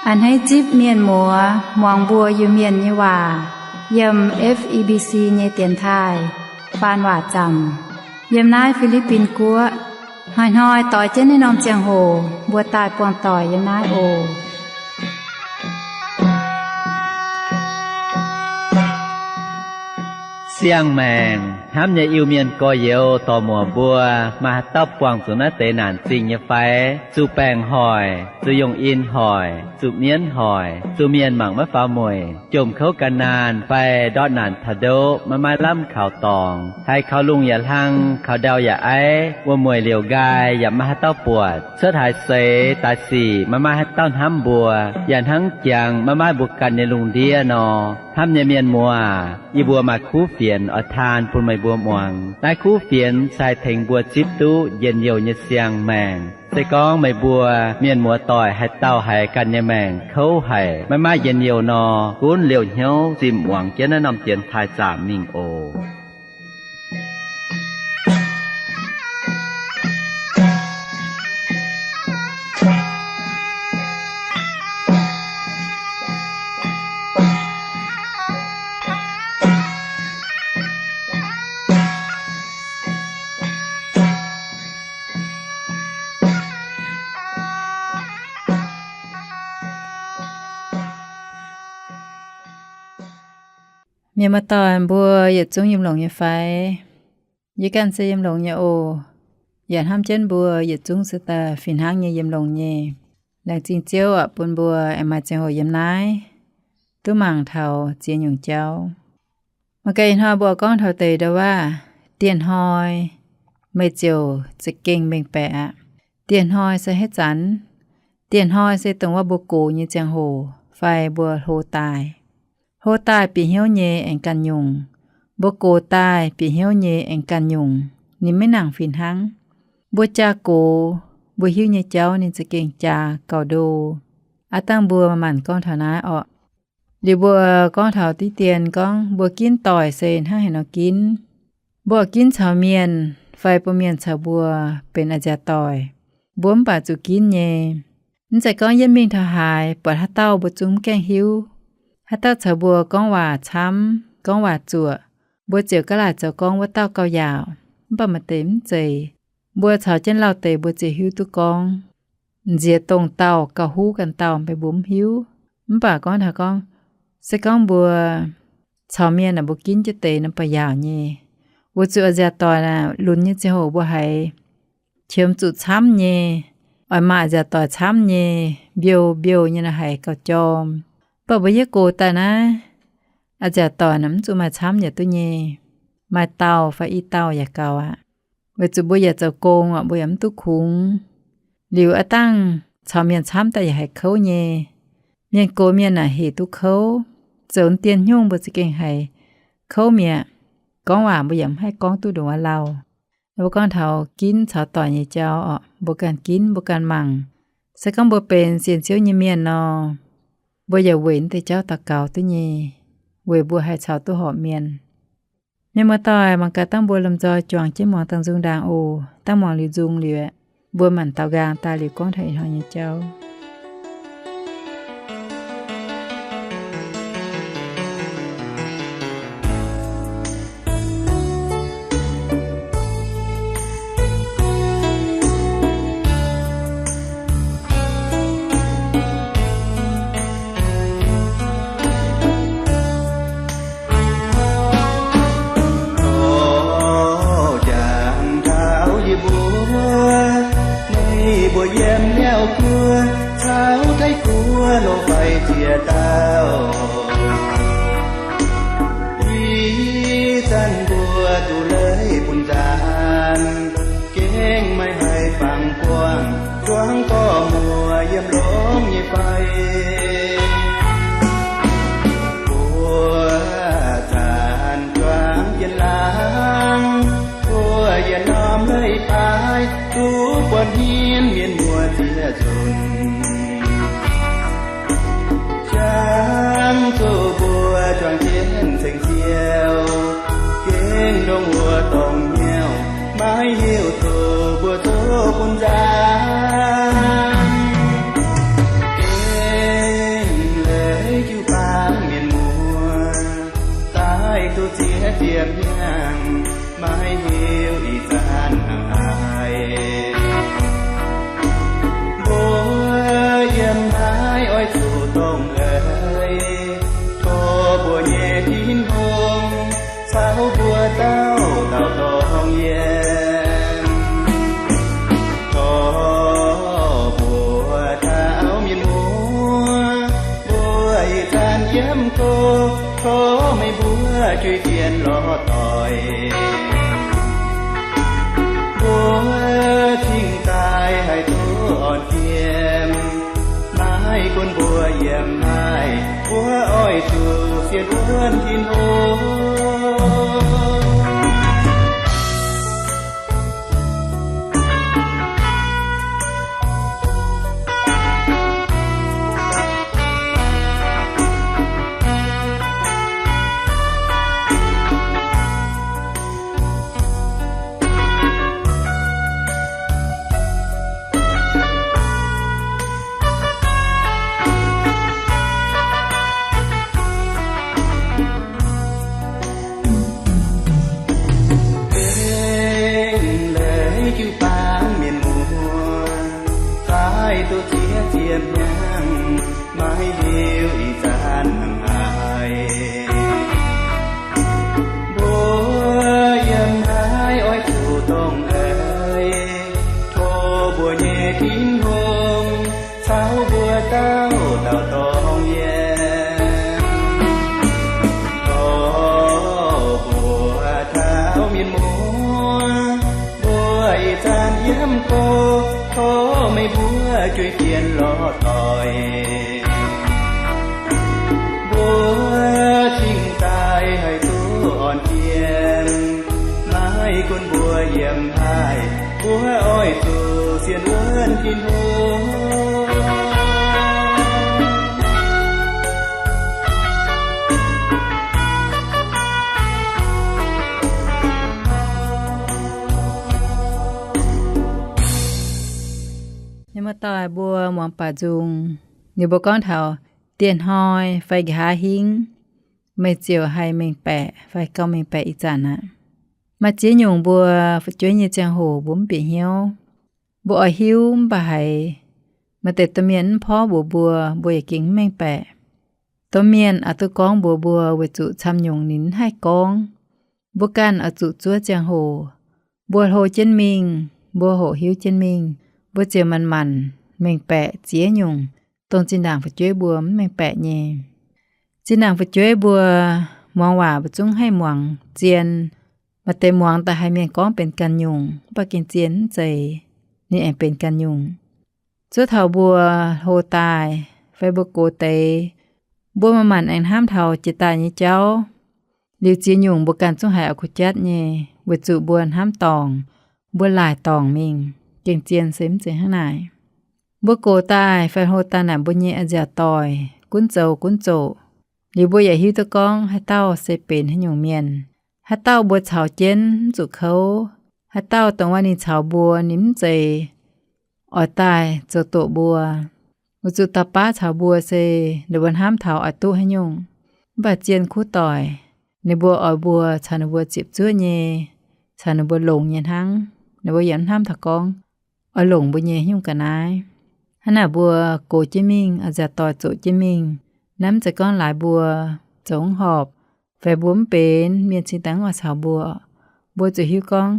A'hneiv zipv mienh muoz muangx mbuo Iu-Mienh nyei waac yiem F E B C nyei dienx taaih faan waac zaamc yiem naaiv Fi^li^bin Guoqv. Hnoi-hnoi doix jienv naaiv norm ziangh hoc mbuo daaih buangh doic yiem naaiv oc. Siang-maengc hnamv nyei Iu-Mienh gorx-youz dorc-muoc mbuo, maaih haaix dauh buangh zuqc naaiv deix naanc zingh nyei fai? Zuqc baengc hoic, zuqc yungh in hoic, zuqc mienv hoic, zuqc mienh mangc maiv faaux mueic, jomc kouv gan naanh fai ndortv naanc taux ndoqv maiv maaih lamh kaux dorngx, haiz kaux lungh yaac hlang, kaux ndau yaac aiv, wuom-mueic liouc nqaai yaac maiv maaih haaix dauh buatc, cuotv haaix seix daaih sic maiv maaih haaix dauh hnamv mbuo, yaac hnangv jangx maiv maaih mbuo ganh nyei lungh ndiev nor. Hnamv nyei mienh muoz, yie mbuo maaih kuv fienx oix taan bun meih mbuo muangx. Naaiv kuv fienx se haih tengx mbuo zipv duqv njien-youh nyei siang-maengc. Se gorngv meih mbuo mienh muoz doic haaix dauh haiz ganh nyei maengc kouv haic, maiv maaih njien-youh nor, gunv liouh hnyouv zimh muangx jienv naaiv norm dienx taaih zaamc mingh oc. Mienh muoz-doic mbuo yietc zungv yiem longx nyei fai? Yie ganh se yiem longx nyei oc. Yaac hnamv jienv mbuo yietc zungv se daaih fih hnangv nyei yiem longx nyei. Laengz zingh Ziouv oc, bun mbuo aengx maaih ziangh hoc yiem naaiv duqv mangc taux ziex nyungc jauv. Mangc gaax ih hnoi mbuo gorngv taux deix ndau-waav, dieh hnoi meih ziouc za'gengh mengh baeqc aqv. Dieh hnoi se haaix zanc? Dieh hnoi se dongh wuov mbuo gox nyei ziangh hoc fai mbuo hlo daaih. Hlo daaih bieqc hnyouv nyei aengx ganh nyungc. Mbuo gox daaih bieqc hnyouv nyei aengx ganh nyungc. Ninh maiv nangc fih hnangv. Mbuo jaa gox, mbuo hiuv nyei jauv ninh za'gengh jaa gauh ndo. Aav dangh mbuo manc-manc gorngv taux naaiv orqc. Liuz mbuo gorngv taux diqv dien gorngv mbuo ginv doic se hnangv haaix nor ginv. Mbuo oix ginv caux mienh fai bun mienh caux mbuo benx a'nziaauc doic, mbuo mv baac zuqc ginv nyei. Mv zeiz gorngv yiem mingh taux haaix buatc haaix dauh mbuo zungv mv gaengh hiuv. Haaix dauh caux mbuo gorngv waac camv, gorngv waac zuoqc, mbuo ziouc gaav laaic zoux gorngv wuov dauh gauh yaauc. Mv baac maaih deix mv zeiz. Mbuo caux jienv lauh deix mbuo ziouc hiuv duqv gorngv nziex dongh dauh gauh huv ganh dauh meih mbuo mv hiuv. Mv baac gorngv taux gorngv, se gorngv mbuo caux mienh naaic mbuo ginv jienv deix nor baac yaauc nyei. Weic zuqc a'nziaauc doic naaic lunx nyei ziangh hoc mbuo haiz qiemx zuqc camv nyei, oix maaih a'nziaauc doic camv nyei, mbiouh mbiouh nyei naaic haiz gauh jorm. Mv baac mbuo yietv gox daaih naaiv, a'nziaauc doic naaic mv zuqc maaih camv yaac duqv nyei. Maaih dauh fai i dauh yaac gaux aqv. Weic zuqc mbuo yaac zoux gong orqc, mbuo yaac mv duqv kungx. Liuz aav dangh caux mienh camv daaih yaac haiz kouv nyei. Mienh gox mienh naaic hec duqv kouv. Zoux dien hnyungv mbuo za'gengh haiz kouv mi'aqv. Gorngv waac mbuo yaac mv haih gorngv duqv ndongc wuov lauh. Mbuo gorngv taux ginv caux doic nyei jauv orqc, mbuo ganh ginv mbuo ganh mangc. Se gorngv mbuo benx sienx Ziouv nyei mienh nor, mbuo yaac weic naaiv deix jauv daux gaux duqv nyei, weic mbuo haih caux duqv horpc mienh. Mienh muoz-doic, mangc gaax dangh mbuo lomh nzoih juangc jienv muangx dangh nzung ndaangc oc. Dangh muangx liuz nzung liuz, mbuo manc daaux nqaang daaih liuz gorngv taux ih hnoi nyei jauv. Jangx taux yie mbuo, meih mbuo yiem Niouv Guoqv caux Taiv Guoqv lorz fai ziex dauh. Ih zanc mbuo duqv leiz bun nzaanx, gengh maiv haih fangx buangh zuangx gorx-muoc yiem longx nyei fai. Buo zanc juangc jienv laangz, buo yietc norm leiz-baaix duqv buatc hniev mienh muoz ziex nzunc. Jangx zuqc mbuo juangc jienv Ziouv, gengh ndongc wuov dorngx hnyouv, maiv hiuv duqv mbuo zoux bun nzangc. Gengh leiz jiu-baang mienh muoz, daaih duqv ziex ziepc hnyangx, maiv hiuv ih zanc hnangv haaix. Mbuo yiem naaiv oix zuqc dongh eix, tov mbuo nyei Tin-Hungh caux mbuo dauh dauh dongh yiem. Tov mbuo taux mienh muoz, mbuo ih zanc yiem go, tov meih mbuo jueiv jienv lorz doic. Mbuo cingx daaih haih duqv orn jiem, maiv gunv mbuo yiem naaiv, mbuo oix zuqc sienx wuonv Tin-Hungh. Gengh leiz jiu-baang mienh muoz, daaih duqv ziex ziepc hnyangx, maiv hiuv ih zanc hnangv haaix. Mbuo yiem naaiv oix zuqc dongh eix, tov mbuo nyei Tin-Hungh caux mbuo dauh dauh dongh yiem. Tov mbuo taux mienh muoz, mbuo ih zanc yiem go, tov meih mbuo jueiv jienv lorz doic. Mbuo cingx daaih haih duqv orn jiem, maiv gunv mbuo yiem naaiv, mbuo oix zuqc sienx wuonv Tin-Hungh. Muoz-doic mbuo muangx baac nzung, ninh mbuo gorngv taux dieh hnoi fai nqa'haav hingv, meih ziouc haih mengh baeqc fai gauh mengh baeqc ih zanc aqv. Maaih ziex nyungc mbuo fu'jueiv nyei ziangh hoc mbuo mv bieqc hnyouv. Mbuo oix hiuv mv baac haiz maaih deix domh mienh mv porv mbuox mbuo, mbuo yaac gengh mv mengh baeqc. Domh mienh oix duqv gorngv mbuox mbuo weic zuqc camv nyungc ninh mv haih gorngv. Mbuo ganh oix zuqc zuov ziangh hoc, mbuo hlo jienv mingh, mbuo hoqc hiuv jienv mingh, mbuo ziouc manc-manc mengh baeqc ziex nyungc, dongh zinh ndaangc fu'jueiv mbuo mv mengh baeqc nyei. Zinh ndaangc fu'jueiv mbuo muangx waac mbuo zungv haih muangx zien. Maaih deix muangx daaih haiz mienh gorngv benx ganh nyungc, mv baac gengh zien mv zeiz, ninh aengx benx ganh nyungc. Zuov taux mbuo hlo daaih fai mbuo gox deix, mbuo manc-manc aengx hnamv taux jiex daaih nyei jauv. Liuz ziex nyungc mbuo ganh zungv haiz oix kuh jatv nyei, weic zuqc mbuo hnamv dorngc, mbuo laaic dorngc mingh, gengh zien se mv zeiz hnangv naaic. Mbuo gox daaih fai hlo daaih naaic mbuo nyei a'nziaauc doic gunv zoux gunv zoqc, liuz mbuo yaac hiuv duqv gorngv haaix dauh se benx haaix nyungc mienh. Haaix dauh mbuo caux jienv mv zuqc kouv, haaix dauh dongh wuov ninh caux mbuo ninh mv zeiz oix daaih zoux doqc mbuo. Weic zuqc dauh baav caux mbuo se ninh mbuo hnamv taux oix duqv haaix nyungc, mv baac zien kuv doic, ninh mbuo oix mbuo caux ninh mbuo ziepc zuoqv nyei, caux ninh mbuo longx nyei hnangv. Ninh mbuo yaac mv hnamv taux gorngv oix longc mbuo nyei haaix nyungc ga'naaiv. Hnangv naaic mbuo gox jienv mingh, a'nziaauc doic zoqc jienv mingh, naaiv mv zeiz gorngv laaix mbuo zoux mv horpc, fai mbuo mv benx mienh cingx daaih mv oix caux mbuo. Mbuo zuqc hiuv gorngv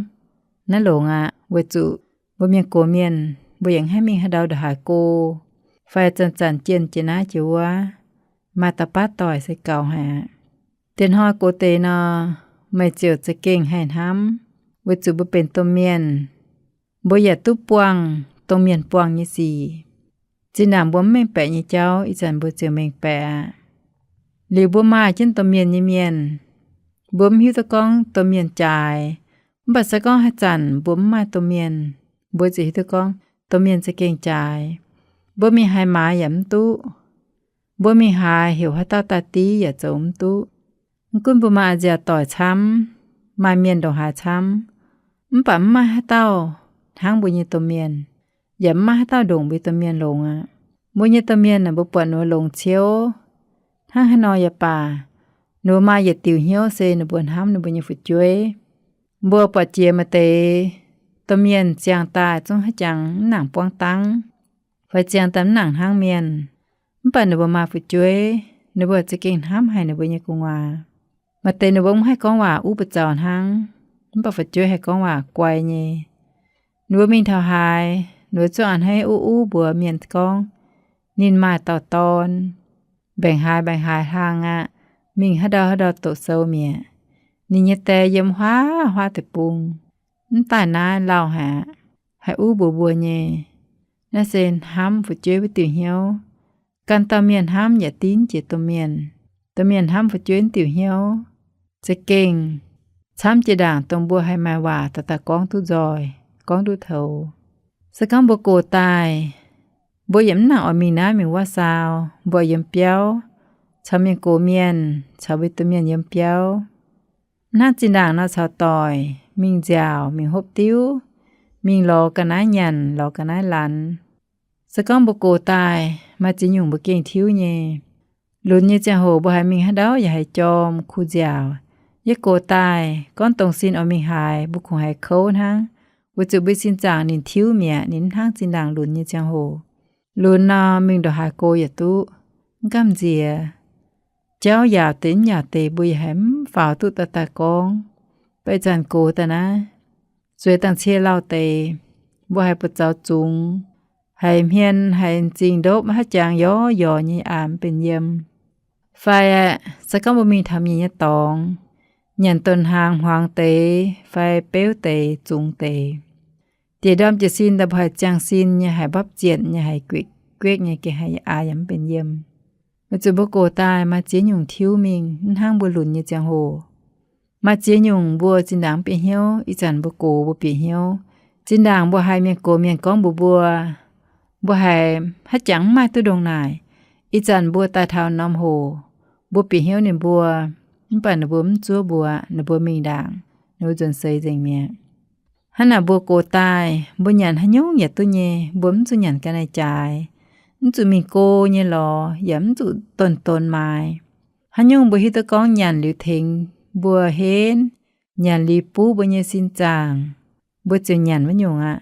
naaiv longx aqv, weic zuqc mbuo mienh gox mienh mbuo yaac mv haih mingh haaix ndau ndongc haaix go, fai zanc-zanc jienh jiex naaiv jiex wuov, maaih dauh baav doic se gaux haic aqv. Dieh hnoi gox deix nor, meih ziouc za'gengh haih hnamv, weic zuqc mbuo benx domh mienh, mbuo yaac duqv buangh domh mienh buangh nyei sic. Zinh ndaangc mbuo mv mengh baeqc nyei jauv, ih zanc mbuo ziouc mengh baeqc aqv. Liuz mbuo maaih jienv domh mienh nyei mienh, mbuo mv hiuv duqv gorngv domh mienh jaaix. Mv baac se gorngv haaix zanc mbuo mv maaih domh mienh, mbuo ziouc hiuv duqv gorngv domh mienh za'gengh jaaix. Mbuo mingh haaix maaiz yaac mv duqv. Mbuo mingh haaix heuc haaix dauh daaih div yaac zoux mv duqv. Mv gunv mbuo maaih a'nziaauc doic camv, maaih mienh ndongc haaix camv, mv baac mv maaih haaix dauh hnangv mbuo nyei domh mienh, yaac mv maaih haaix dauh ndongc mbuo domh mienh longx aqv. Mbuo nyei domh mienh naaic mbuo buatc ninh mbuo longx ciouv hnangv haaix nor yaac baac, ninh mbuo maaih yietc diuc hnyouv se ninh mbuo hnamv ninh mbuo nyei fu'jueiv. Mbuo buatc jiex maaih deix domh mienh ziangh daaih zungv haiz jangx mv nangc buangv dangv, fai ziangh daaih mv nangc hnangv mienh, mv baac ninh mbuo maaih fu'jueiv, ninh mbuo za'gengh hnamv haic ninh mbuo nyei gu'nguaaz. Maaih deix ninh mbuo mv haih gorngv waac uv buoz zaux hnangv, mv baac fu'jueiv haih gorngv waac guai nyei. Ninh mbuo mingh taux haaix, ninh mbuo zungv a'hneiv uv uv mbuox mienh gorngv, ninh maaih dauh dorn, mbaengc haaix mbaengc haaix hlang aqv, mingh haaix ndau haaix ndau doqc sou mi'aqv. Ninh nyei die yiem huaav huaav deic-bung, mv daaih naaiv lauh haic aqv, haih uv mbuox mbuo nyei. Naaiv se hnamv fu'jueiv wuov diuc hnyouv. Ganh dauh mienh hnamv yaac div jiex domh mienh. Domh mienh hnamv fu'jueiv wuov diuc hnyouv za'gengh camv jiex ndaangc dongh mbuo haih maaih waac daaih daaih gorngv duqv nzoih, gorngv duqv toux. Se gorngv mbuo gox daaih, mbuo yaac mv nangc oix mingh naaiv mingh wuov saau, mbuo yiem biauv, caux mienh gox mienh, caux mbuo domh mienh yiem biauv. Mv hnangv zinh ndaangc nor caux doic mingh nziaauc, mingh hopv diuv, mingh lorz ga'naaiv nyanc, lorz ga'naaiv laanh. Se gorngv mbuo gox daaih, maaih ziex nyungc mbuo gengh tiuv nyei. Lunx nyei ziangh hoc mbuo haiz mingh haaix ndau yaac haiz jorm kuh nziaauc. Yie gox daaih, gorngv dongh sin oix mingh haaix, mbuo kungx haiz kouv hnangv, weic zuqc mbuo sin zaangc ninh tiuv mi'aqv, ninh mv hnangv zinh ndaangc lunx nyei ziangh hoc. Lunx nor mingh ndongc haaix go yaac duqv, mv gamh nziex. Jauv yaauc deix mv yaauc deix mbuo yaac haiz mv faaux duqv daaih daaih gorngv. Mv baac ih zanc gox daaih naaiv, zueiz dangh cie lauh deix, mbuo haiz buoz zaux zungx, haiz hmien haiz m'zing ndopv haaix jangx yorx yorx nyei aqv, mv benx yiem. Fai aeqv, se gorngv mbuo mingh taux mienh nyei dorngx, nyanc donx hnaangx hmuangx deix fai beuv deix zungx deix, diex ndorm jiez sin daaih mbuo haiz ziangh sin nyei, haiz mbapv zietc nyei, haiz gueqv gueqv nyei, gengh haiz aa yaac mv benx yiem. Weic zuqc mbuo gox daaih maaih ziex nyungc tiuv mingh, mv hnangv mbuo lunx nyei ziangh hoc. Maaih ziex nyungc mbuo zinh ndaangc mv bieqc hnyouv, ih zanc mbuo gox mbuo bieqc hnyouv. Zinh ndaangc mbuo haiz mienh gox mienh gorngv mbuox mbuo, mbuo haiz haaix jangx mv maaih duqv ndongc naaic. Ih zanc mbuo daaih taux norm hoc, mbuo bieqc hnyouv ninh mbuo, mv baac ninh mbuo mv zuov mbuo, ninh mbuo mingh ndaangc, ninh mbuo nzuonx seix nzengc mi'aqv. Hnangv naaic mbuo gox daaih, mbuo nyanc haaix nyungc yaac duqv nyei, mbuo mv zuqc nyanc ga'naaiv jaaix, mv zuqc mingh go nyei lorz, yaac mv zuqc donx donx maaiz. Haaix nyungc mbuo hiuv duqv gorngv nyanc liuz tengx mbuo henv, nyanc liuz buv mbuo nyei sin zaangc, mbuo ziouc nyanc wuov nyungc aqv.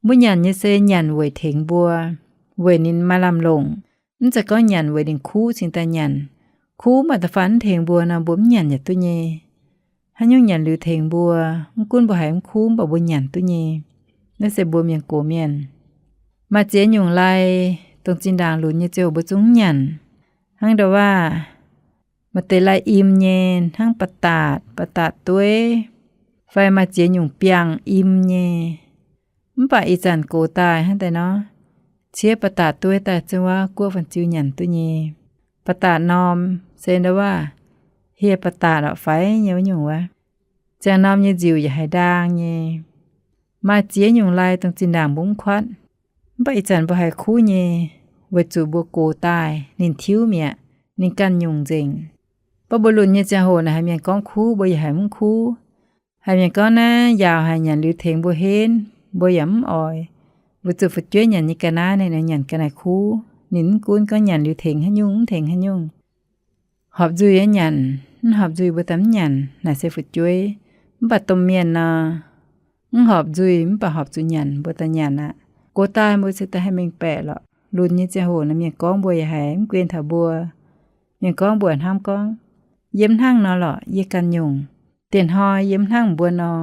Mbuo nyanc nyei se nyanc weic tengx mbuo, weic ninh maaih lamh longc, mv zeiz gorngv nyanc weic ninh kuv cingx daaih nyanc. Kuv mv baac da'faanh mv tengx mbuo nor, mbuo mv nyanc yaac duqv nyei. Haaix nyungc nyanc liuz tengx mbuo, mv gunv mbuo haiz mv kuv, mv baac mbuo nyanc duqv nyei. Naaiv se mbuo mienh gox mienh. Maaih ziex nyungc lai, dongh zinh ndaangc lunx nyei ziouc mbuo zungv mv nyanc. Hnangv ndau waac, maaih deix lai im nyei, hnangv ba'datc, ba'datc dueiv, fai maaih ziex nyungc biangh im nyei. Mv baac ih zanc gox daaih hnangv deix nor, ciev ba'datc dueiv daaih zungv wuov guoqv fan-ziu nyanc duqv nyei. Ba'datc norm se ndau waac, hieh ba'datc orqc, faix nyei wuov nyungc wuov. Ziangh norm nyei nziuc yaac haiz ndaang nyei. Maaih ziex nyungc lai dongh zinh ndaangc mbuo mv kuatv. Mv baac ih zanc mbuo haiz kuv nyei, weic zuqc mbuo gox daaih ninh tiuv mi'aqv, ninh ganh nyungc nzengc. Mv baac mbuo lunx nyei ziangh hoc naaic haiz mienh gorngv kuv, mbuo yaac haiz mv kuv. Haiz mienh gorngv naaiv yaauc haic, nyanc liuz tengx mbuo henv, mbuo yaac mv oix. Weic zuqc fu'jueiv nyanc nyei ga'naaiv, ninh nyanc ga'naaiv kuv. Ninh mv gunv gorngv nyanc liuz tengx haaix nyungc, mv tengx haaix nyungc, horpc nzuih nyanc, mv horpc nzuih mbuo daaih mv nyanc, naaic se fu'jueiv. Mv baac domh mienh nor, mv horpc nzuih mv baac horpc zuqc nyanc, mbuo daaih nyanc aqv. Gox daaih mbuo se daaih haih mengh baeqc lorqc. Lunx nyei ziangh hoc naaic mienh gorngv mbuo yaac haiz mv guen taux mbuo. Mienh gorngv mbuo hnamv gorngv, yie mv hnangv nor lorqc, yie ganh nyungc. Dienh hnoi yie mv hnangv mbuo nor,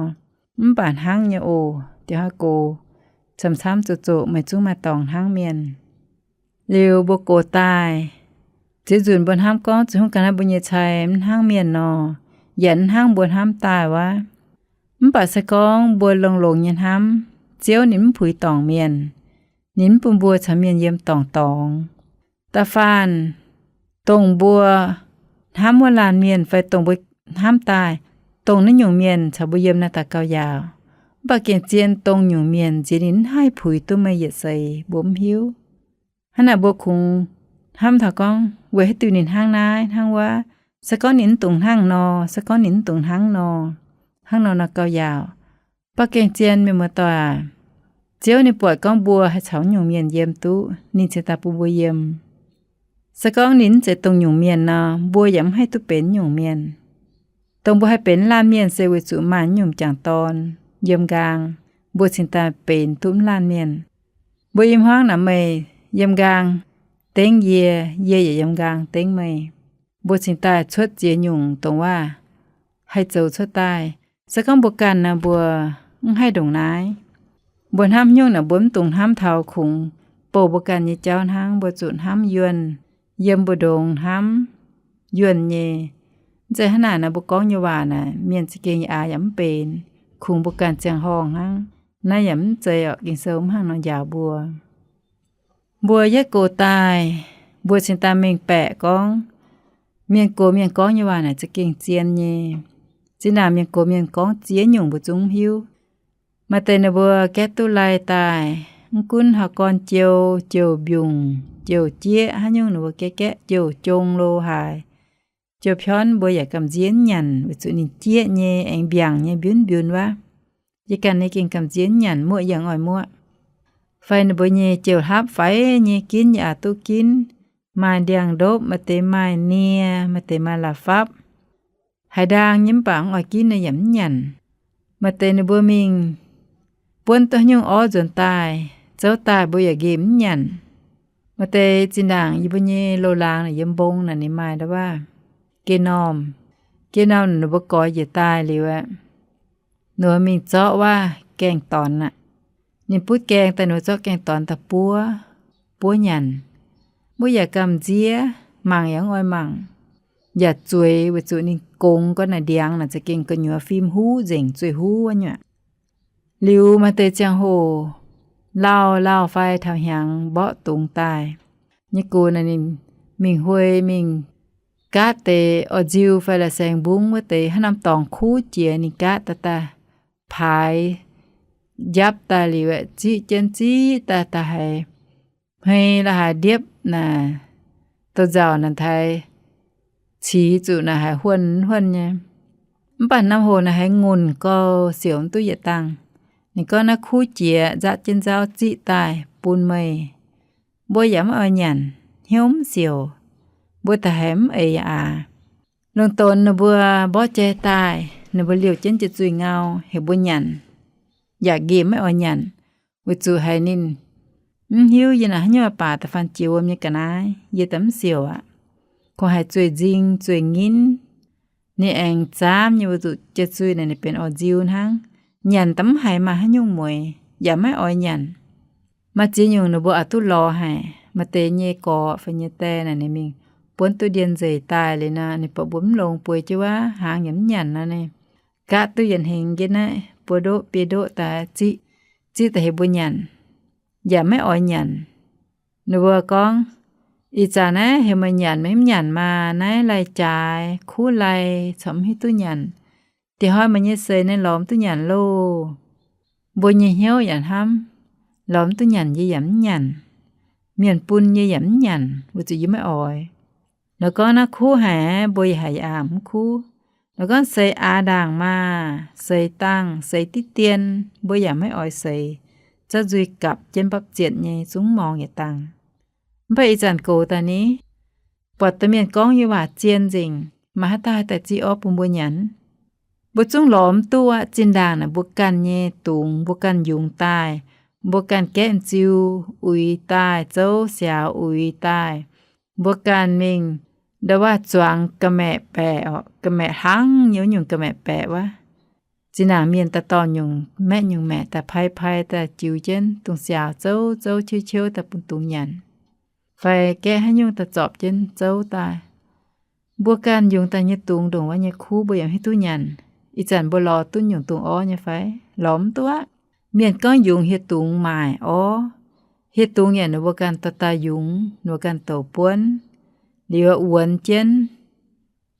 mv baac hnangv nyei oc. Dienh hnoi gox, camv-camv zoqc-zoqc meih zungv maaih dorngx hnangv mienh. Liuz mbuo gox daaih, ziex nzunc mbuo hnamv gorngv zuqc hungh ganh naaiv mbuo nyei cai mv hnangv mienh nor, yaac mv hnangv mbuo hnamv daaih wuov. Mv baac se gorngv mbuo longx-longx nyei hnamv, Ziouv ninh mv puix dorngc mienh. Ninh mv bun mbuo caux mienh yiem dorngx-dorngx. Da'faanh dongh mbuo hnamv wuov laanh mienh fai dongh mbuo hnamv daaih, dongh naaiv nyungc mienh caux mbuo yiem naaiv daux gaux yaauc. Mv baac gengh zien dongh nyungc mienh nziex ninh mv haih puix duqv meih yietc seix mbuo mv hiuv. Hnangv naaic mbuo kungx hnamv taux gorngv weic haaix diuc ninh hnangv naaiv hnangv wuov, Se gorngv ninh mv dungx hnangv nor, se gorngv ninh mv dungx hnangv nor, hnangv nor nor gauh yaauc. Baac gengh zien, mienh muoz-doic aac, Ziouv ninh buatc gorngv mbuo haih caux nyungc mienh yiem duqv, ninh cingx daaih bun mbuo yiem. Se gorngv ninh mv zeiz dongh nyungc mienh nor, mbuo yaac mv haih duqv benx nyungc mienh. Dongh mbuo haih benx laanh mienh se weic zuqc maaih nyungc m'jangc dorn yiem nqaang, mbuo cingx daaih benx duqv mv laanh mienh. Mbuo i hmuangv naaic meih yiem nqaang dengv yie, yie yaac yiem nqaang dengv meih. Mbuo cingx daaih cuotv ziex nyungc dongh waac haih zoux cuotv daaih. Se gorngv mbuo ganh naaic mbuo mv haih ndongc naaiv, mbuo hnamv nyungc naaic mbuo mv dungx hnamv taux kungx bouh mbuo ganh nyei jauv hnangv. Mbuo zuqc hnamv yuonh, yiem mbu'ndongx hnamv yuonh nyei. Mv zeiz hnangv naaic nor, mbuo gorngv nyei waac naaic mienh za'gengh aax yaac mv benx, kungx mbuo ganh ziangh horngh hnangv. Naaiv yaac mv zeiz orqc. Ging-Sou mv hnangv nor njaaux mbuo. Mbuo yietv gox daaih, mbuo cingx daaih mingh baeqc gorngv, mienh gox mienh gorngv nyei waac naaic za'gengh zien nyei. Zinh ndaangc mienh gox mienh gorngv ziex nyungc mbuo zungv mv hiuv. Maaih deix ninh mbuo gaeqv duqv lai daaih, mv gunv hauv gorn jou, jouh mbiungc, jouh jieqv, haaix nyungc ninh mbuo gaeqv gaeqv jouh jong lo haaix, jouh piorn mbuo yaac gamh nziex mv nyanc weic zuqc ninh jieqv nyei, aengx mbiaangc nyei, mbiunv mbiunv wuov. Yie ganh nyei gengh gamh nziex mv nyanc, muoqv yaac oix muoqv. Fai ninh mbuo nyei jouh hlapv faix nyei, ginv yaac aax duqv ginv, maaih ndiangx-ndopv, maaih deix maaih nie, maaih deix maaih la'fapv. Haaix ndaang nyei mv baac mv oix ginv nyei yaac mv nyanc. Maaih deix ninh mbuo mingh buonv duqv nyungc orv nzuonx daaih, zouv daaih mbuo yaac nqemh mv nyanc. Maaih deix zinh ndaangc yie mbuo nyei loz-laangz naaic yiem mbong naaic ninh maaih ndau waac, geh normh. Geh normh ninh mbuo goix njiec daaih liuz aqv, ninh mbuo mingh zorqv waac gaengh dornx aqv. Ninh butv gaengh daaih, ninh mbuo zorqv gaengh dornx daaih buov, buov nyanc. Mbuo yaac gamh nziex, mangc yaac mv oix mangc, yaac zueiz weic zuqc ninh gongx gorngv naaic ndiangx naaic za'gengh gu'nyuoz fim huv nzengc, zueih huv wuov nyuoqc. Liuz maaih deix ziangh hoc lauh lauh fai taux hnyangx mborqv dungz daaih nyei gox naaic ninh mingh huei mingh gaatv deix orv nziu fai la'saeng mbungv wuov deix, haaix norm dorngx kuv jiex ninh gaatv daaih daaih paaix njapv daaih liuz aeqv, ziqv jienv ziqv daaih daaih haiz hmei la'haaix ndiepv naaic, douz-nzauc naaic taaix cix zuqc naaic haiz huonh huonh nyei. Mv baac norm hoc naaic haiz ngunc gau, siouc mv duqv yietc dangh. Ninh gorngv naaiv kuv jiex nzatv jienv nzauv ziqv daaih bun meih. Mbuo yaac mv oix nyanc, hnyouv mv siouc. Mbuo da'haiz mv eix aax. Lungh donx ninh mbuo mborqv jai daaih, ninh mbuo liouh jienv jiex zuiz-ngau heuc mbuo nyanc, yaac nqemh maiv oix nyanc, weic zuqc haiz ninh mv hiuv yie naaic haaix nyungc baac da'faanh jiex wuom nyei ga'naaiv, yie daaih mv siouc aqv. Kungx haiz zueiz nzing zueiz nginv. Ninh aengx zaamv nyei weic zuqc jiex zuiz naaic ninh benx orv nziu hnangv. Nyanc daaih mv haiz maaih haaix nyungc mueix, yaac maiv oix nyanc. Maaih ziex nyungc ninh mbuo aac duqv lorz haic. Maaih deix nyei gorx fai nyei die naaic ninh mingh buonv duqv ndie-nzeic daaih liuz nor, ninh buatc mbuo mv longx bueix jienv wuov hnaangx yaac mv nyanc nor, ninh gaatv duqv yietc hnyangx jienv naaiv buo ndoqv biei ndoqv daaih ziqv, ziqv daaih heuc mbuo nyanc, yaac maiv oix nyanc. Ninh mbuo gorngv, ih zanc naaiv heuc meih nyanc, meih mv nyanc maah! Naaiv lai jaaix, kuv lai, corc mv hiuv duqv nyanc. Diex hnoi meih nyei seix naaiv lorz mv duqv nyanc loh. Mbuo nyei hnyouv yaac hnamv, lorz mv duqv nyanc yie yaac mv nyanc. Mienh bun yie yaac mv nyanc, weic zuqc yie maiv oix. Lorz gorngv naaiv kuv haic, mbuo yaac haiz aav mv kuv. Lorz gorngv seix aav ndaangc maah, seix dangh, seix diqv dien, mbuo yaac maiv oix seix. Zorqv nzuih gapc jienv mbapv zietc nyei, zungv morngx yietc dangh. Mv baac ih zanc goux daaih ni, buatc da'mienh gorngv nyei waac zien nzengc, maaih haaix dauh haih daaih ziqv orv bun mbuo nyanc? Mbuo zungv lorz mv duqv aqv. Zinh ndaangc naaic mbuo ganh nyei dungz, mbuo ganh yungz daaih, mbuo ganh gaeqv m'nziu uix daaih, zouv siaaux uix daaih, mbuo ganh mingh ndau wuov zuangx ga'maeqc baeqc, ga'maeqc hlangv nyei wuov nyungc ga'maeqc baeqc wuov. Zinh ndaangc mienh daaih dorh nyungc maeqv nyungc maeqc daaih pai pai daaih jiux jienv dungz siaaux zouv zouv ciouv ciouv daaih bun dungz nyanc, fai gaeqv haaix nyungc daaih zorpc jienv zouv daaih. Mbuo ganh yungz daaih nyei dungz ndongc wuov nyei kuv mbuo yaac mv hiuv duqv nyanc. Ih zanc mbuo lorz duqv nyungc dungz orv nyei fai? Lorz mv duqv aqv. Mienh gorngv yungz hieh dungz maaic orv, hieh dungz yaac ninh mbuo ganh dorh daaih yungz, ninh mbuo ganh douc buonv, liuz wuonx jienv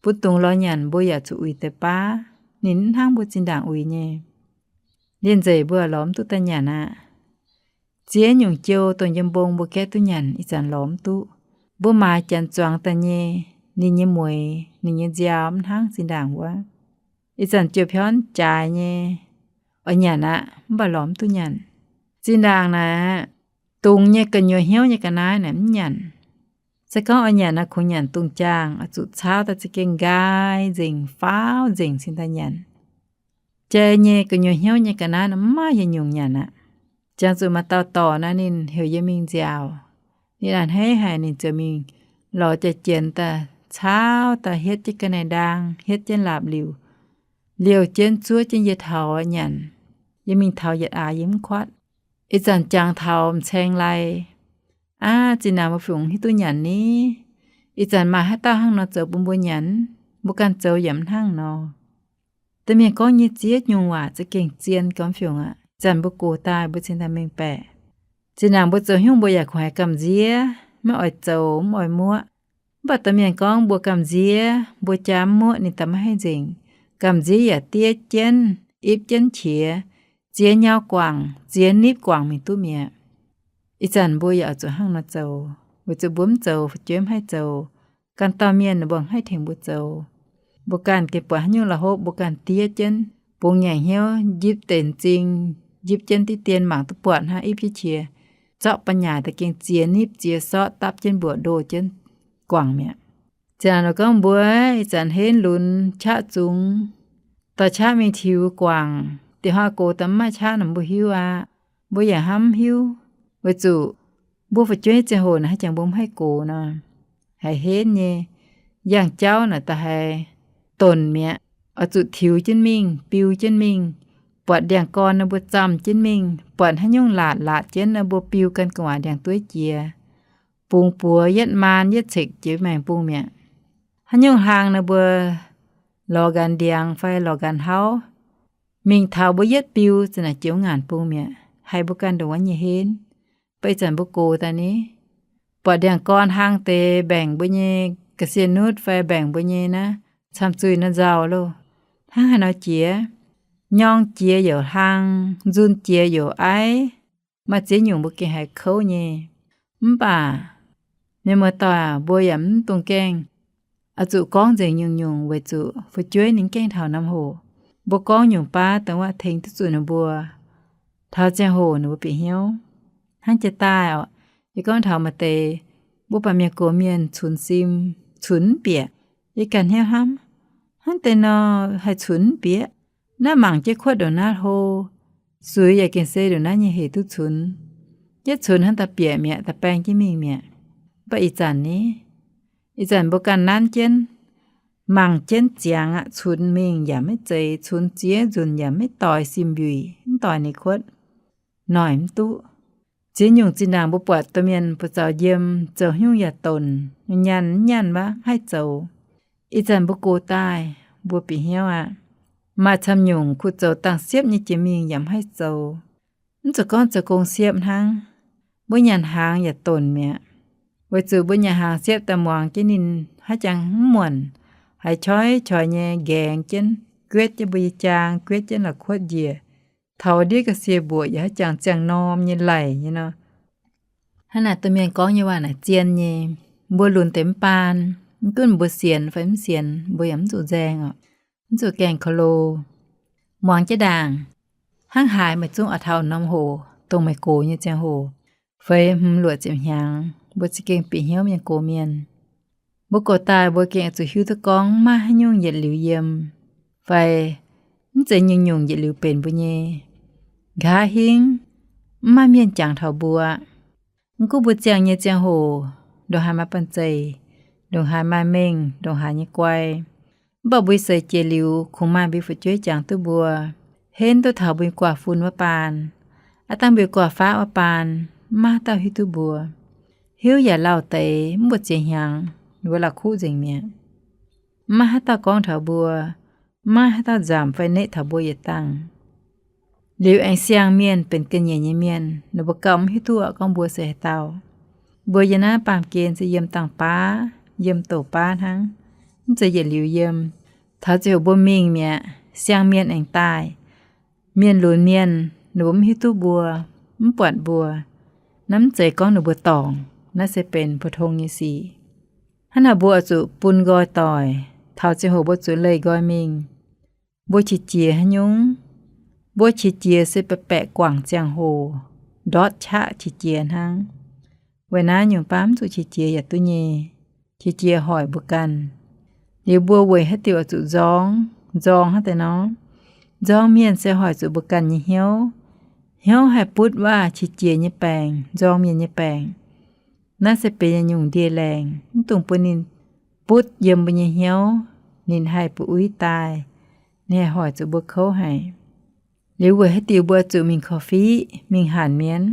bun dungz lorz nyanc, mbuo yaac zuqc uix deix baav. Ninh mv hnangv mbuo zinh ndaangc uix nyei. Ndie-nzeic mbuo lorz mv duqv daaih nyanc aqv. Ziex nyungc jou dongh yiem mbong mbuo gaeqv duqv nyanc, ih zanc lorz mv duqv. Mbuo maaiz janx zuangx daaih nyei, ninh nyei mueix, ninh nyei nziaaux mv hnangv zinh ndaangc wuov. Ih zanc jiouv piorn jaaix nyei, oix nyanc aqv, mv baac lorz mv duqv nyanc. Zinh ndaangc naaic, dungz nyei gu'nyuoz hnyouv nyei ga'naaiv naaic mv nyanc. Se gorngv oix nyanc naaic, kungx nyanc dungz jaangh, oix zuqc caauv daaih za'gengh nqaai nzengc, faauv nzengc cingx daaih nyanc. Jai nyei gu'nyuoz hnyouv nyei ga'naaiv naaic mv maaih yietc nyungc nyanc aqv. Jangx zuqc maaih dauh dorc naaic ninh heuc yie mingh nziaaux. Ninh a'hneiv haic ninh ziouc mingh lorz jai-jienx daaih caauv daaih hietv jienv ga'naaiv ndaang, hietv jienv laapc liuc, liouh jienv zuov jienv yie taux nyanc. Yie mingh taux yietc aax yie mv kuatv. Ih zanc jangx taux m'ceng lai. Aav, zinh ndaangc mbuo fungc hiuv duqv nyanc ni. Ih zanc maaih haaix dauh hnangv nor zoux bun mbuo nyanc? Mbuo ganh zoux yaac mv hnangv nor. Da'mienh gorngv nyei ziex nyungc waac za'gengh zien gormx fiungc aqv. Zanc mbuo gox daaih mbuo cingx daaih mengh baeqc. Zinh ndaangc mbuo zoux haaix nyungc mbuo yaac kungx haiz gamh nziex, maiv oix zoux, mv oix muoqv. Mv baac da'mienh gorngv mbuo gamh nziex, mbuo jaa mv muoqv ninh daaih maiv haih nzengc. Gamh nziex yaac diev jienv, ipv jienv qiex, ziex nyau guangc, ziex nipv guangc mingh duqv mi'aqv. Ih zanc mbuo yaac oix zuqc hnangv nor zoux, weic zuqc mbuo mv zoux fu'jueiv mv haih zoux. Ganh dauh mienh ninh mbuo haih tengx mbuo zoux. Mbuo ganh gengh buatc haaix nyungc la'hopv mbuo ganh diev jienv, bungx ngaengc hnyouv njipv deix m'zing, njipv jienv diqv dien mangc duqv buatc hnangv ipv jienv qiex, zorqv ba'nyaaic da'gengh ziex nipv ziex sortv dapv jienv mbuoqc ndo jienv guangc mi'aqv. Ziangh nor gorngv mbuo ih zanc henv lunx qaqv zungx, dorh qaqv mingh tiux guangc, dieh hnoi gox daaih mv maaih qaqv nor mbuo hiuv aqv. Mbuo yaac hnamv hiuv, weic zuqc mbuo fu'jueiv ziangh hoc naaic haaix jangx mbuo mv haih gox nor, haiz henv nyei, yangh jauv naaic da'haiz donc mi'aqv. Oix zuqc tiux jienv mingh, biu jienv mingh, buatc ndiangx-gorn nor mbuo zamh jienv mingh, buatc haaix nyungc laatc laatc jienv nor mbuo biu ganh gu'nguaaic ndiangx-dueiv jiex, bungx buoz yietv maan yietv cekc jiex maengx bung mi'aqv. Haaix nyungc hlang nor mbuo lorz nqanx ndiangx fai lorz nqanx hlauv mingh taux mbuo yietv biu za'naaic jiex wuov ngaanc bung mi'aqv, haiz mbuo ganh ndongc wuov nyei henv. Mv baac ih zanc mbuo gox daaih ni, buatc ndiangx-gorn hlang deix mbaengc mbuo nyei ga'sie nutv fai mbaengc mbuo nyei naaiv camh zuih nor nzauh loh. Hnangv haaix nor jiex? Nyorng jiex youc hlang, nzun jiex youc aiv. Maaih ziex nyungc mbuo gengh haiz kouv nyei. Mv baac mienh muoz-doic, mbuo yaac mv dungx gaengh oix zuqc gorngv nzengc nyungc-nyungc weic zuqc fu'jueiv ninh gaengh taux norm hoc. Mbuo gorngv nyungc baav dongh wuov tengx duqv zuqc ninh mbuo, taux ziangh hoc ninh mbuo bieqc hnyouv. Hnangv jiex daaih oc, yie gorngv taux maaih deix mbuo baamh mienh gox mienh cunx sim, cunx mv bieqc. Yie ganh hnyouv hnamv, hnangv deix nor haih cunx mv bieqc. Naaiv mangc jienv kuotv ndongc naaiv hlo, suix yaac gengh se ndongc naaiv nyei hec duqv cunx. Yietv cunx hnangv daaih bieqc mi'aqv, daaih baeng jienv mingh mi'aqv. Mv baac ih zanc ni, ih zanc mbuo ganh nanv jienv, mangc jienv ziangx aqv, cunx mingh yaac maiv zeiz, cunx ziex nzunc yaac maiv doix sim mbiuic, mv doix ninh kuotv, noic mv duqv. Ziex nyungc zinh ndaangc mbuo buatc domh mienh buoz-zaux njiem, zoux haaix nyungc yaac donc, nyanh mv nyanh mv haih zoux. Ih zanc mbuo gox daaih, mbuo bieqc hnyouv aqv. Maaih camv nyungc kuh zoux dangh siepv nyei jiex mingh yaac mv haih zoux. Mv zoux gorngv zoux gong siepv hnangv. Mbuo nyanc hnaangx yaac donc mi'aqv. Weic zuqc mbuo nyanc hnaangx siepv daaih muangx jienv ninh haaix jangx mv muonc, haiz qoi qoi nyei nqaengx jienv, guetv jienv mbuo nyei jaang, guetv jienv la'kuotv njiec, taux ndiev ga'sie mbuoqc yaac haaix jangx ziangh norm nyei laic nyei nor. Hnangv naaic domh mienh gorngv nyei waac naaic zien nyei. Mbuo lunx deix mv baan, mv gunv mbuo sienx fai mv sienx, mbuo yaac mv zuqc nzaeng oc, mv zuqc gaengh ko lo. Muangx jienv ndaangc, hnangv haaix meih zungv oix taux norm hoc, dongh meih gox nyei ziangh hoc, feix hmz luoqc ziepc hnyangx, mbuo za'gengh bieqc hnyouv mienh gox mienh. Mbuo gox daaih mbuo gengh oix zuqc hiuv duqv gorngv maiv maaih haaix nyungc yietc liuz yiem, fai mv zeiz nyungc-nyungc yietc liuz benx mbuo nyei. Nqa'haav hingv mv maaih mienh jangx taux mbuo. Mv gunv mbuo ziangh nyei ziangh hoc ndongc haaix maaih banh zeic, ndongc haaix maaih mengh, ndongc haaix nyei guai, mv baac mbuo seix jiex liuz kungx maaih mbuo fu'jueiv jangx duqv mbuo, henv duqv taux mbuo guaav fun wuov baan. Aav dangh mbuo guaav faqv wuov baan, mv maaih haaix dauh hiuv duqv mbuo. Hiuv yaac lauh deix, mv mbuo ziex hnyangx, ninh mbuo la'kuqv nzengc mi'aqv. Mv maaih haaix dauh gorngv taux mbuo, mv maaih haaix dauh nzamc fai neqv taux mbuo yietc dangh. Liuz aengx siang-mienh benx ga'nyiec nyei mienh, ninh mbuo gauh mv hiuv duqv gorngv mbuo se haaix dauh. Mbuo yiem naaiv baamh gen se yiem dangh baav, yiem douc baav hnangv, mv zeiz yietc liuz yiem. Taux ziangh hoc mbuo mingh mi'aqv, siang-mienh aengx daaih. Mienh lunx mienh, ninh mbuo mv hiuv duqv mbuo, mv buatc mbuo. Naaiv mv zeiz gorngv ninh mbuo dorngc, naaiv se benx pou-tong nyei sic. Hnangv naaic mbuo oix zuqc bun nqoi doic, taux ziangh hoc mbuo zuqc leih nqoi mingh. Mbuo qiex jiez haaix nyungc? Mbuo qiex jiez se baeqc baeqc guangc ziangh hoc, ndortv qaqv qiex jiez hnangv. Weic naaiv nyungc baav mv zuqc qiex jiez yaac duqv nyei. Qiex jiez hoic mbuo ganh. Liuz mbuo weic haaix diuc oix zuqc nzorng, nzorng hnangv deix nor? Nzorng mienh se hoic zuqc mbuo ganh nyei hnyouv. Hnyouv haih butv waac qiex jiez nyei baengc, nzorng mienh nyei baengc. Naaiv se benx yietc nyungc ndie-laengc, mv dungx bun ninh butv yiem mbuo nyei hnyouv, ninh haih bun uix daaih, ninh haih hoic zuqc mbuo kouv haic. Liuz weic haaix diuc mbuo zuqc mingh korv-fiqv, mingh hanc mienh?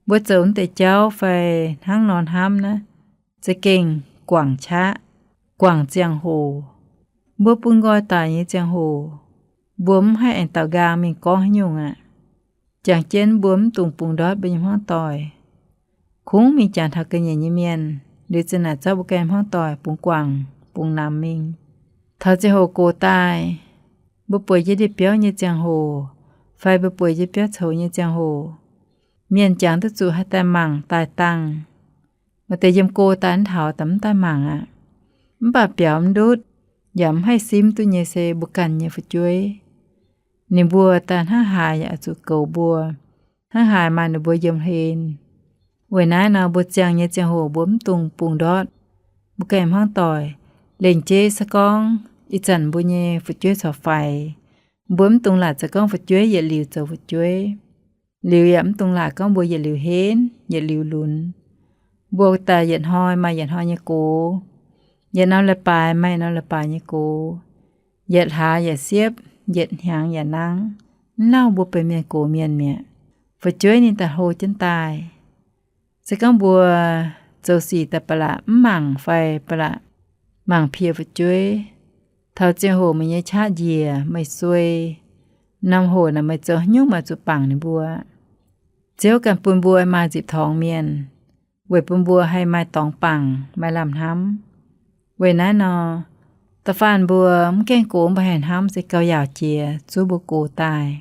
Mbuo zoux naaiv deix jauv fai hnangv nor hnamv naaiv, za'gengh guangc qaqv, guangc ziangh hoc. Mbuo bun nqoi daic nyei ziangh hoc, mbuo mv haih aengx daaux nqaang mingh gorngv haaix nyungc aqv. Jangx jienv mbuo mv dungx bungx ndortv mbuo nyei hmuangv doic. Kungx mingh jangx taux ga'nyiec nyei mienh, liuz zinh naaic zorqv mbuo ganh hmuangv doic bungx guangc, bungx namx mingh. Taux ziangh hoc gox daaih, mbuo bueix jienv ndie-biauv nyei ziangh hoc, fai mbuo bueix jienv biauv coux nyei ziangh hoc, mienh jangx duqv zuqc haih daaih mangc daaih dangh. Maaih deix yiem go daaih mv taux, daaih mv daaih mangc aqv. Mv baac biaux mv ndutv, yaac mv haih simv duqv nyei se mbuo ganh nyei fu'jueiv. Ninh mbuo daaih hnangv haaix yaac oix zuqc goux mbuo, hnangv haaix maaih ninh mbuo yiem hlen. Weic naaiv nor mbuo ziangh nyei ziangh hoc mbuo mv dungx bungx ndortv mbuo ganh hmuangv doic. Lengc jeiv se gorngv ih zanc mbuo nyei fu'jueiv corc faix, mbuo mv dungx laaic zoux gorngv fu'jueiv yietc liuz zoux fu'jueiv. Liuz yaac mv dungx laaic gorngv mbuo yietc liuz henv, yietc liuz lunx. Mbuo daaih yietc hnoi maaih yietc hnoi nyei gox, yietc norm leiz-baaix maaih yietc norm leiz-baaix nyei gox, yietc hlaax yaac siepv, yietc hnyangx yaac nangv, mv lauh mbuo benx mienh gox mienh mi'aqv. Fu'jueiv ninh daaih hlo jienv daaih. Se gorngv mbuo zoux sic daaih ba'laqc mv mangc fai ba'laqc mangc piex fu'jueiv, taux ziangh hoc meih nyei qaqv njiec, meih suei, norm hoc naaic meih zoux haaix nyungc maaih zuqc bangc ninh mbuo. Ziouv ganh bun mbuo maaih nzipc torngx mienh, weic bun mbuo haih maaih dorngx bangc, maaih lamh hnamv. Weic naaiv nor, da'faanh mbuo mv gaengh gox, mbuo haih hnamv se gauh yaauc jiex zuov mbuo gox daaih.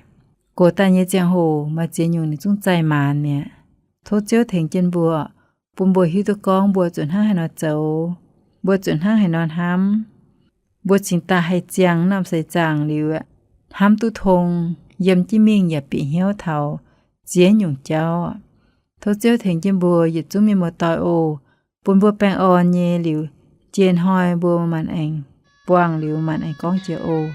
Gox daaih nyei ziangh hoc maaih ziex nyungc ninh zungv zaih maanz mi'aqv. Tov Ziouv tengx jienv mbuo, bun mbuo hiuv duqv gorngv mbuo zuqc hnangv haaix nor zoux, mbuo zuqc hnangv haaix nor hnamv. Mbuo cingx daaih haih ziangh norm seix zaangc liuz, hnamv duqv tong, yiem jienv mingh yaac bieqc hnyouv taux ziex nyungc jauv. Tov Ziouv tengx jienv mbuo yietc zungv mienh muoz-doic oc. Bun mbuo baengh orn nyei liuz, jiex hnoi mbuo maanc aengx buangh liuz maanc aengx gorngv jiex oc.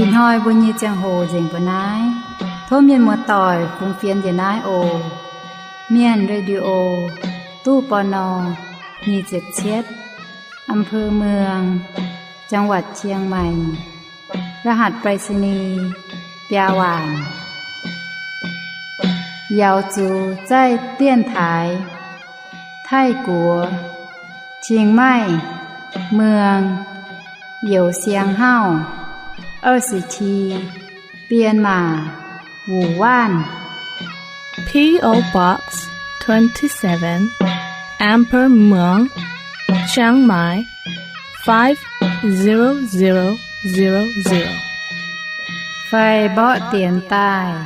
Ih hnoi mbuo nyei ziangh hoc nzengc mbuo naaiv. Tov mienh muoz-doic fungx fienx njiec naaiv oc. Mienh Radio, ตู้ ปณ. nyic ziepc cietv, อำเภอเมือง จังหวัดเชียงใหม่ รหัสไปรษณีย์ biaa waanc. 瑶族在电台 Taiv-Guoqv, Chiang Mai, เมือง Youh Siang Hauv, 二十七, Myanmar, Wuhan. P O Box twenty-seven, Amber Muang, Chiang Mai, five zero zero zero zero. Fai mborqv dienx daaih,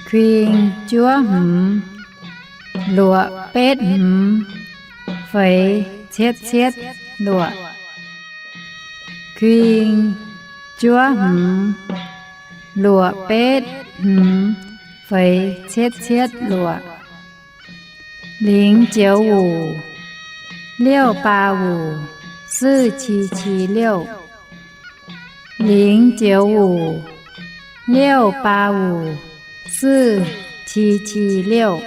kuing juov hmz, luoqc betv hmz, feix cietv cietv luoqc. Kuing juov hmz, luoqc betv hmz, feix cietv cietv luoqc. 零九五, 六八五, 四七七六. 零九五, 六八五, 四七七六.